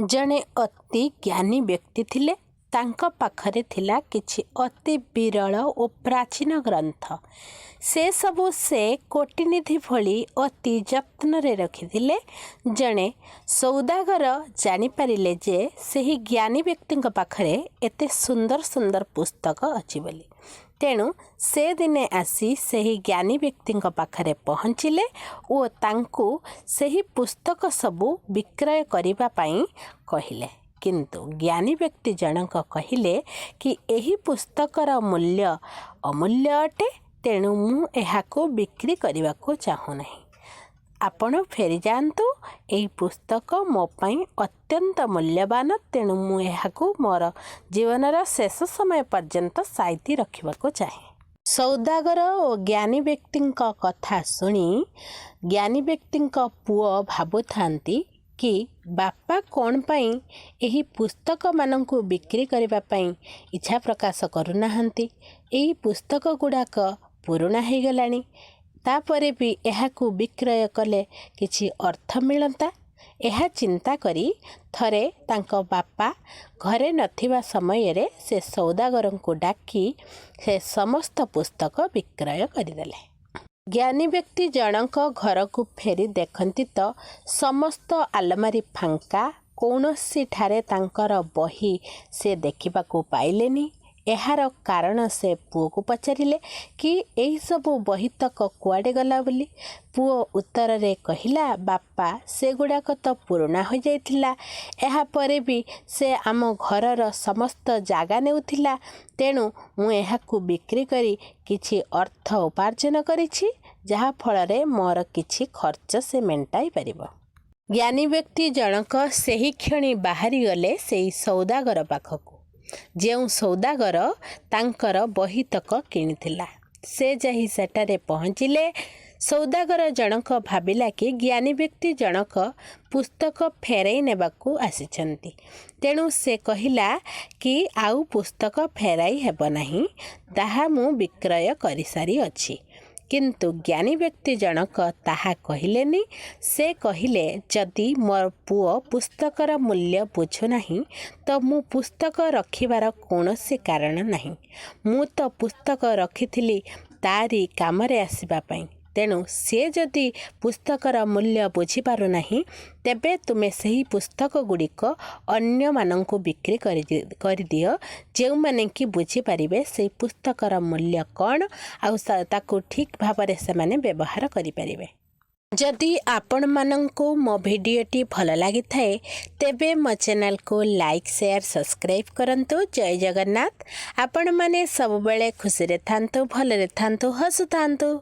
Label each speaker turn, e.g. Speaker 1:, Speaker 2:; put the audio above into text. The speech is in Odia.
Speaker 1: ଜଣେ ଅତି ଜ୍ଞାନୀ ବ୍ୟକ୍ତି ଥିଲେ। ତାଙ୍କ ପାଖରେ ଥିଲା କିଛି ଅତି ବିରଳ ଓ ପ୍ରାଚୀନ ଗ୍ରନ୍ଥ। ସେସବୁ ସେ କୋଟିନିଧି ଭଳି ଅତି ଯତ୍ନରେ ରଖିଥିଲେ। ଜଣେ ସୌଦାଗର ଜାଣିପାରିଲେ ଯେ ସେହି ଜ୍ଞାନୀ ବ୍ୟକ୍ତିଙ୍କ ପାଖରେ ଏତେ ସୁନ୍ଦର ସୁନ୍ଦର ପୁସ୍ତକ ଅଛି ବୋଲି। ତେଣୁ ସେ ଦିନେ ଆସି ସେହି ଜ୍ଞାନୀ ବ୍ୟକ୍ତିଙ୍କ ପାଖରେ ପହଞ୍ଚିଲେ ଓ ତାଙ୍କୁ ସେହି ପୁସ୍ତକ ସବୁ ବିକ୍ରୟ କରିବା ପାଇଁ କହିଲେ। କିନ୍ତୁ ଜ୍ଞାନୀ ବ୍ୟକ୍ତି ଜଣକ କହିଲେ କି ଏହି ପୁସ୍ତକର ମୂଲ୍ୟ ଅମୂଲ୍ୟ ଅଟେ, ତେଣୁ ମୁଁ ଏହାକୁ ବିକ୍ରି କରିବାକୁ ଚାହୁଁନାହିଁ। ଆପଣ ଫେରିଯାଆନ୍ତୁ। ଏହି ପୁସ୍ତକ ମୋ ପାଇଁ ଅତ୍ୟନ୍ତ ମୂଲ୍ୟବାନ, ତେଣୁ ମୁଁ ଏହାକୁ ମୋର ଜୀବନର ଶେଷ ସମୟ ପର୍ଯ୍ୟନ୍ତ ସାଇତି ରଖିବାକୁ ଚାହେଁ। ସୌଦାଗର ଓ ଜ୍ଞାନୀ ବ୍ୟକ୍ତିଙ୍କ କଥା ଶୁଣି ଜ୍ଞାନୀ ବ୍ୟକ୍ତିଙ୍କ ପୁଅ ଭାବୁଥାନ୍ତି କି ବାପା କ'ଣ ପାଇଁ ଏହି ପୁସ୍ତକମାନଙ୍କୁ ବିକ୍ରି କରିବା ପାଇଁ ଇଚ୍ଛା ପ୍ରକାଶ କରୁନାହାନ୍ତି? ଏହି ପୁସ୍ତକ ଗୁଡ଼ାକ ପୁରୁଣା ହେଇଗଲାଣି, ତାପରେ ବି ଏହାକୁ ବିକ୍ରୟ କଲେ କିଛି ଅର୍ଥ ମିଳନ୍ତା। ଏହା ଚିନ୍ତା କରି ଥରେ ତାଙ୍କ ବାପା ଘରେ ନଥିବା ସମୟରେ ସେ ସୌଦାଗରଙ୍କୁ ଡାକି ସେ ସମସ୍ତ ପୁସ୍ତକ ବିକ୍ରୟ କରିଦେଲେ। ଜ୍ଞାନୀ ବ୍ୟକ୍ତି ଜଣକ ଘରକୁ ଫେରି ଦେଖନ୍ତି ତ ସମସ୍ତ ଆଲମାରି ଫାଙ୍କା, କୌଣସିଠାରେ ତାଙ୍କର ବହି ସେ ଦେଖିବାକୁ ପାଇଲେନି। ଏହାର କାରଣ ସେ ପୁଅକୁ ପଚାରିଲେ କି ଏହିସବୁ ବହିତକ କୁଆଡ଼େ ଗଲା ବୋଲି। ପୁଅ ଉତ୍ତରରେ କହିଲା, "ବାପା, ସେଗୁଡ଼ାକ ତ ପୁରୁଣା ହୋଇଯାଇଥିଲା। ଏହାପରେ ବି ସେ ଆମ ଘରର ସମସ୍ତ ଜାଗା ନେଉଥିଲା। ତେଣୁ ମୁଁ ଏହାକୁ ବିକ୍ରି କରି କିଛି ଅର୍ଥ ଉପାର୍ଜନ କରିଛି, ଯାହାଫଳରେ ମୋର କିଛି ଖର୍ଚ୍ଚ ସେ ମେଣ୍ଟାଇ ପାରିବ।" ଜ୍ଞାନୀ ବ୍ୟକ୍ତି ଜଣକ ସେହିକ୍ଷଣି ବାହାରିଗଲେ ସେଇ ସୌଦାଗର ପାଖକୁ, ଯେଉଁ ସୌଦାଗର ତାଙ୍କର ବହିତକ କିଣିଥିଲା। ସେ ଯାଇ ସେଠାରେ ପହଞ୍ଚିଲେ। ସୌଦାଗର ଜଣକ ଭାବିଲା କି ଜ୍ଞାନୀ ବ୍ୟକ୍ତି ଜଣକ ପୁସ୍ତକ ଫେରାଇ ନେବାକୁ ଆସିଛନ୍ତି। ତେଣୁ ସେ କହିଲା କି ଆଉ ପୁସ୍ତକ ଫେରାଇ ହେବ ନାହିଁ, ତାହା ମୁଁ ବିକ୍ରୟ କରିସାରିଅଛି। କିନ୍ତୁ ଜ୍ଞାନୀ ବ୍ୟକ୍ତି ଜଣକ ତାହା କହିଲେନି। ସେ କହିଲେ, "ଯଦି ମୋ ପୁଅ ପୁସ୍ତକର ମୂଲ୍ୟ ବୁଝୁନାହିଁ ତ ମୁଁ ପୁସ୍ତକ ରଖିବାର କୌଣସି କାରଣ ନାହିଁ। ମୁଁ ତ ପୁସ୍ତକ ରଖିଥିଲି ତାରି କାମରେ ଆସିବା ପାଇଁ। ତେଣୁ ସେ ଯଦି ପୁସ୍ତକର ମୂଲ୍ୟ ବୁଝିପାରୁନାହିଁ, ତେବେ ତୁମେ ସେହି ପୁସ୍ତକ ଗୁଡ଼ିକ ଅନ୍ୟମାନଙ୍କୁ ବିକ୍ରି କରିଦିଅ, ଯେଉଁମାନେ କି ବୁଝିପାରିବେ ସେଇ ପୁସ୍ତକର ମୂଲ୍ୟ କ'ଣ ଆଉ ତାକୁ ଠିକ୍ ଭାବରେ ସେମାନେ ବ୍ୟବହାର କରିପାରିବେ।" ଯଦି ଆପଣମାନଙ୍କୁ ମୋ ଭିଡ଼ିଓଟି ଭଲ ଲାଗିଥାଏ, ତେବେ ମୋ ଚ୍ୟାନେଲକୁ ଲାଇକ୍, ସେୟାର, ସବସ୍କ୍ରାଇବ୍ କରନ୍ତୁ। ଜୟ ଜଗନ୍ନାଥ। ଆପଣମାନେ ସବୁବେଳେ ଖୁସିରେ ଥାନ୍ତୁ, ଭଲରେ ଥାନ୍ତୁ, ହସୁଥାନ୍ତୁ।